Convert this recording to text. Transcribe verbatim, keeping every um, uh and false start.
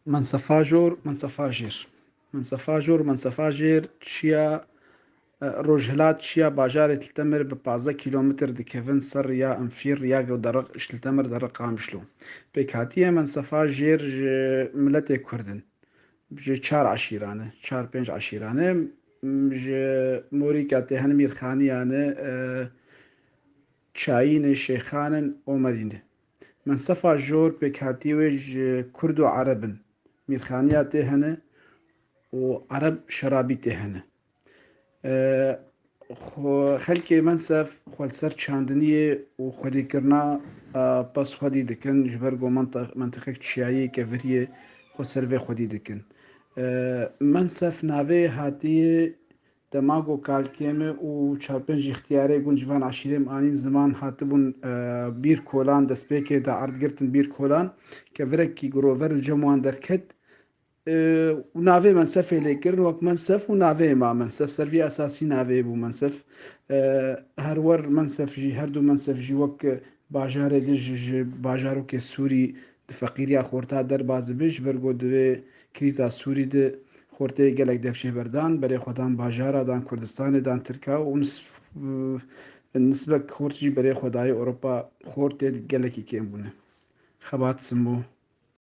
Mensefa Jor, Mensefa Jêr. Mensefa Jor, Mensefa Jêr, çiya, e, rojhilat çiya bajarê Til Temir bi pazdeh kîlometr dikevin ser riya Enfîr, riya ku deriq ji Til Temir deriq Qamişlo. Pêkhatiye Mensefa Jêr ji miletê Kurd in. Ji çar eşîran e, çar pênc eşîran e. Ji Morîka tê hene, Mîrxaniyan e, e, Çayîn e, Şêxan in, Omedîn e. Mensefa Jor pêkhatî wê ji Kurd û Ereb in. Mîrxaniya tê hene û Ereb Şerabî tê hene. E, xwe-, xelkê Mensef xwe li ser çandiniyê û xwedîkirina, e, pez xwedî dikin, ji ber ku mente-, mentiqek çiyayî keviriyê xwe ser vê xwedî dikin. E, Mensef navê hatiye dema ku kalkê me û çar pênc îxtiyarê gund ji van eşîrê me anîn ziman hatibûn, e, Bîr Kolan, destpêkê de erd girtin Bîr Kolan, kevirekî girover li cem wan derket, e, û navê Mensefê lê kirin wek Mensef û navê ma Mensef, ser vî esasî navê bû Mensef. E, her wer Mensef jî, her du Mensef jî wek bajarê din ji, ji bajarokê Sûrî di feqîriya xorta derbas dibe, ji ber ku di vê krîza Sûrî de xortê gelek dev jê berdan, berê xwe dan bajara, dan Kurdistanê, dan Tirka û nis-, nisbek xort jî berê xwe dayê Ewropa, xortê gelekî kêm bûne. Xebat Simbo.